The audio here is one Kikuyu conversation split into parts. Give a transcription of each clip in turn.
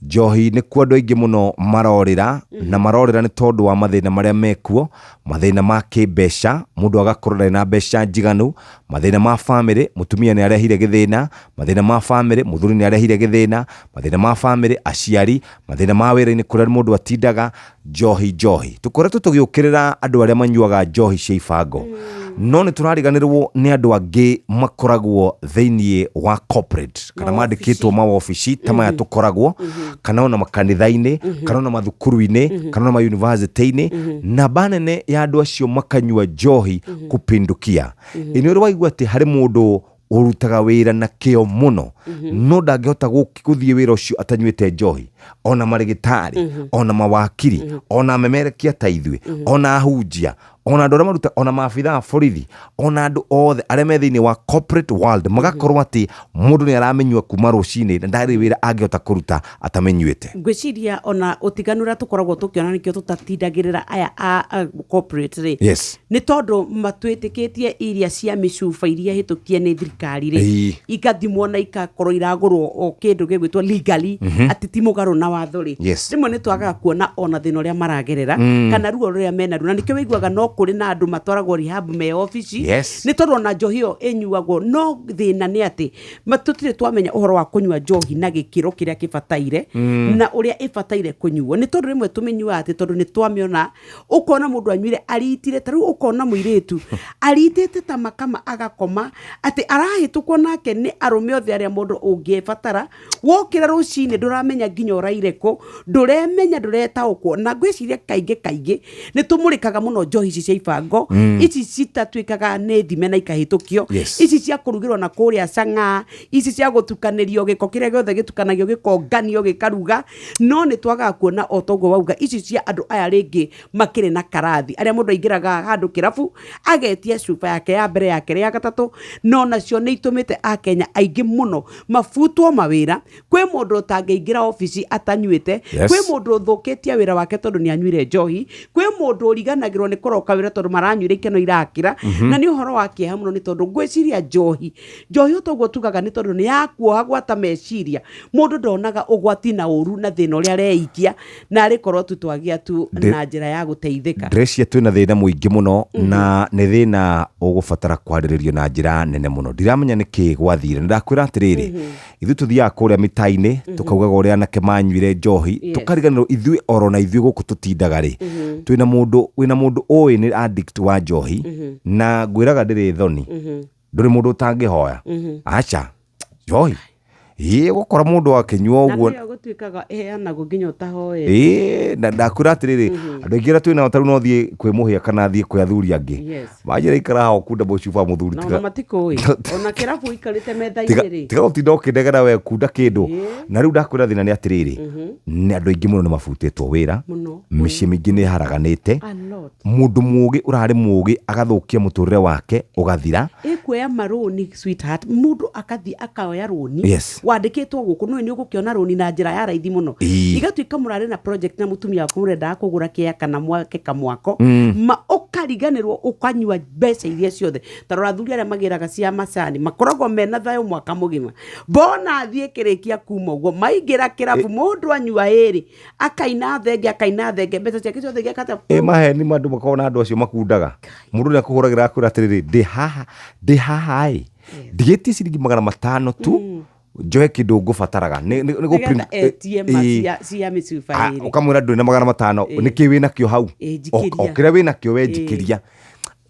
Njohi nĩkuo andũ aingĩ mũno marorĩra, na marorĩra nĩ tondũ wa mathĩna marĩa mekuo, mathĩna ma kĩmbeca, mũndũ agakorwo ndarĩ na mbeca njiganu, mathĩna ma bamĩrĩ, mũtumia nĩ arehire gĩthĩna, mathĩna ma bamĩrĩ, mũthuri nĩ arehire gĩthĩna, mathĩna ma bamĩrĩ, aciari, mathĩna ma wĩra-inĩ kũrĩa mũndũ atindaga, njohi njohi. Tũkoretwo tũgĩũkĩrĩra andũ arĩa manyuaga njohi cia ibango, no nĩ tũrariganĩrwo nĩ andũ angĩ makoragwo thĩinĩ wa corporate kana mandĩkĩtwo mawobici ta maya tũkoragwo, kana ona makanitha-inĩ, kana ona mathukuru-inĩ, kana ona mayunivasĩtĩ-inĩ. Namba nene ya andũ acio makanyua njohi kupindukia. Ĩ nĩ ũrĩ waigua atĩ harĩ mũndũ ũrutaga wĩra na kĩo mũno, no ndangĩhota gũthiĩ wĩra ũcio atanyuĩte njohi? Ona marĩgĩtarĩ, ona mawakiri, ona amemerekia ta ithuĩ, ona ahunjia, ona andũ arĩa maruta, ona maabitha a borithi, ona andũ othe arĩa me thĩinĩ wa corporate world, magakorwo atĩ mũndũ nĩ aramĩnyua kuma rũcinĩ na ndarĩ wĩra angĩhota kũruta atamĩnyuĩte. Ngwĩciria ona ũtiganu ũrĩa tũkoragwo tũkĩona nĩkĩo tũtatindagĩrĩra aya a corporate rĩ, nĩ tondũ matwĩtĩkĩtie iria cia mĩcuba iria hĩtũkie nĩ thirikari rĩ, ikathimwo na ikakorwo iragũrwo o kĩndũ gĩgwĩtwo legally, atĩ ti mũgarũ na watho rĩ. Rĩmwe nĩ twagaga kuona ona thĩna ũrĩa maragerera kana ruo rũrĩa menaruo, na nĩkĩo wĩiguaga no kũrĩ na andũ matwaragwo rehab me obici, nĩ tondũ ona njohi ĩyo ĩnyuagwo. No thĩna nĩ atĩ tũtirĩ twamenya ũhoro wa kũnyua njohi na gĩkĩro kĩrĩa kĩbataire na ũrĩa ĩbataire kũnyuo, nĩ tondũ rĩmwe tũmĩnyuaga atĩ tondũ nĩ twamĩona. Ũkona mũndũ anyuire aritire, ta rĩu ũkona mũirĩtu aritĩte ta makama agakoma atĩ arahĩtũkwo nake nĩ arũme othe arĩa mũndũ ũngĩbatara. Wokĩra rũcinĩ ndũramenya nginya ũraire kũ, ndũremenya, ndũretaũkwo. Na ngwĩciria kaingĩ kaingĩ nĩ tũmũrĩkaga mũno njohi ici cia ibango, ici citatuĩkaga nĩ thime na ikahĩtũkio, ici cia kũrugĩrwo na kũrĩa cang'aa, ici cia gũtukanĩrio gĩko kĩrĩa gĩothe gĩtukanagio gĩkonganio gĩkaruga. No nĩ twagaga kuona o toguo wauga ici cia andũ aya rĩngĩ makĩrĩ na karathi, arĩa mũndũ aingĩraga handũ kĩrabu agetia cuba yake ya mbere, ya kerĩ, ya gatatũ. No nacio nĩ itũmĩte akenya aingĩ mũno mabutwo mawĩra. Kwĩ mũndũ ũtangĩingĩra obici atanyuĩte, kwĩ mũndũ ũthũkĩtie wĩra wake tondũ nĩ anyuire njohi, kwĩ mũndũ ũriganagĩrwo nĩ kũroka wĩra tondũ maranyuire ikeno irakĩra. Na nĩ ũhoro wa kĩeha mũno, nĩ tondũ ngwĩciria njohi njohi o toguo tugaga nĩ tondũ nĩ ya kuoha gwata meciria, mũndũ ndonaga ũgwati na ũru na thĩna ũrĩa areikia, na arĩ korwo tu twagĩa tu na njĩra ya gũteithĩka. Ndĩreciria twĩna thĩna mũingĩ mũno, na nĩ thĩna ũgũbatara kwarĩrĩrio na njĩra nene mũno. Ndiramenya nĩkĩ gwathire. Nĩ ndakwĩra atĩrĩrĩ, ithuĩ tũthiaga kũrĩa mĩta-inĩ tũkaugaga ũrĩa anake manyuire njohi, tũkariganĩrwo ithuĩ oro na ithuĩ gũkũ tũtindaga rĩ, twĩna mũndũ wĩna mũndũ ũĩ nĩ addict wa njohi, na ngwĩraga ndĩrĩ thoni, ndũrĩ mũndũ ũtangĩhoya aca njohi. Ĩĩ, ũgũkora mũndũ akĩnyua na ũguo. Nĩyo gũtuĩkaga ĩheanagwo nginya ũtahoete. Ĩĩ, na ndakwĩra atĩrĩrĩ, andũ aingĩ arĩa twĩnao tarĩu no thiĩ kwĩ mũhĩa kana thiĩ kwĩ athuri angĩ, manjĩra ikara haha ũkunde mũcuba mũthuri, na tiga ona matikũĩ ona kĩrabu ũikarĩte metha-inĩ rĩ. Tiga gũtinda ũkĩndegera we kunda kĩndũ. Na rĩu ndakwĩra thĩna nĩ atĩrĩrĩ, nĩ andũ aingĩ mũno nĩ mabutĩtwo wĩra, mũno, mĩciĩ mĩingĩ nĩ ĩharaganĩte, a lot. Mũndũ mũgĩ ũrarĩ mũgĩ agathũkia mũtũrĩre wake ũgathira. Ĩkuoya marũni, sweetheart, mũndũ akathiĩ akaoya rũni wandĩkĩtwo gũkũ nũĩ nĩ ũgũkĩona rũni na njĩra ya raithi mũno. Igatuĩka mũrarĩ na project na mũtumia waku, mũrendaga kũgũra kĩa kana mwake kamwako, ma ũkariganĩrwo ũkanyua mbeca iria ciothe. Ta rora athuri arĩa magĩraga cia macani, makoragwo mena thayũ mwaka mũgima. Bona athiĩ kĩrĩkia kuma ũguo maingĩra kĩrabu, mũndũ anyua ĩrĩ akaina thenge, akaina thenge, mbeca ciake ciothe igekata. Ĩ maheni ma andũ makoragwo na andũ acio makundaga. Mũndũ nĩ akũhũragĩra akwĩra atĩrĩrĩ, ndĩ haha, ndĩ haha ĩ, ndigĩtie ciringi 500 tu njoe kĩndũ ngũbataraga. Nĩ nĩgetha etie ma cia mĩcuba ĩrĩ. Ũkamwĩra ndũrĩ na 500, nĩkĩ wĩnakĩo hau? Ĩ, O njikĩria. Kĩrĩa wĩnakĩo we njikĩria.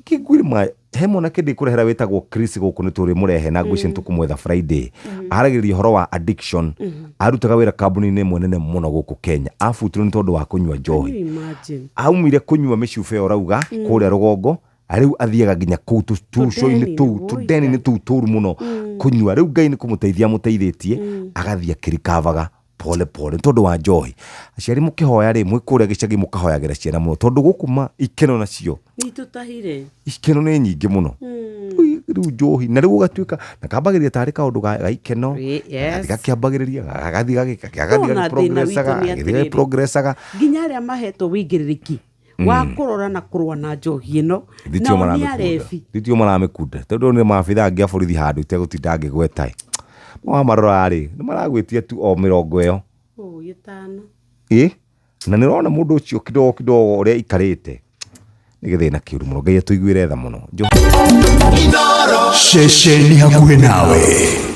Kĩngwĩrĩ ma he mwanake ndĩkũrehera wĩtagwo Chris gũkũ, nĩ tũrĩmũrehe na ngwĩciria nĩ tũkũmwetha Friday. Aragĩrĩria ũhoro wa addiction. Arutaga wĩra kambuni-inĩ ĩmwe nene mũno gũkũ Kenya, abutirwo nĩ tondũ wa kũnyua Can njohi. you imagine? Aumire kũnyua mĩcuba ĩyo ũrauga kũrĩa rũgongo, rĩu athiaga nginya kũu tũcũ-inĩ Tũndeni-inĩ, tũu tũndeni-inĩ tũu tũru mũno kũnyua. Rĩu Ngai nĩ kũmũteithia amũteithĩtie, agathiĩ akĩrikavaga pole pole nĩ tondũ wa njohi. Aciari mũkĩhoya rĩ, mwĩ kũrĩa gĩcagi mũkahoyagĩra ciana mũno, tondũ gũkũ ma ikeno nacio Nĩ itũtahire. Ikeno nĩ nyingĩ mũno. Rĩu njohi na rĩu ũgatuĩka na kambagĩrĩria tarĩ kaũndũ ga ikeno, gagathiĩ gakĩambagĩrĩria, gagathiĩ No na thĩna witũ gagĩprogressaga, nĩ gagĩthiĩ atĩrĩrĩ, gagĩprogressaga. Nginya arĩa mahetwo wĩigĩrĩrĩki wa kũrora na kũrũa na njohi ĩno Thitio nao nĩ maramĩkunda. arebi. Thitio maramĩkunda tondũ nĩ maabitha angĩ a borithi handũ itegũtinda ngĩgweta ĩ, wamarora rĩ, nĩ maragwĩtia tu o mĩrongo ĩyo. Ĩtano. Ĩ na nĩ ũrona mũndũ ũcio kidogo kidogo ũrĩa aikarĩte nĩ gĩthĩna kĩũru mũno. Ngai atũiguĩre tha mũno. Ceceni hakuhĩ nawe.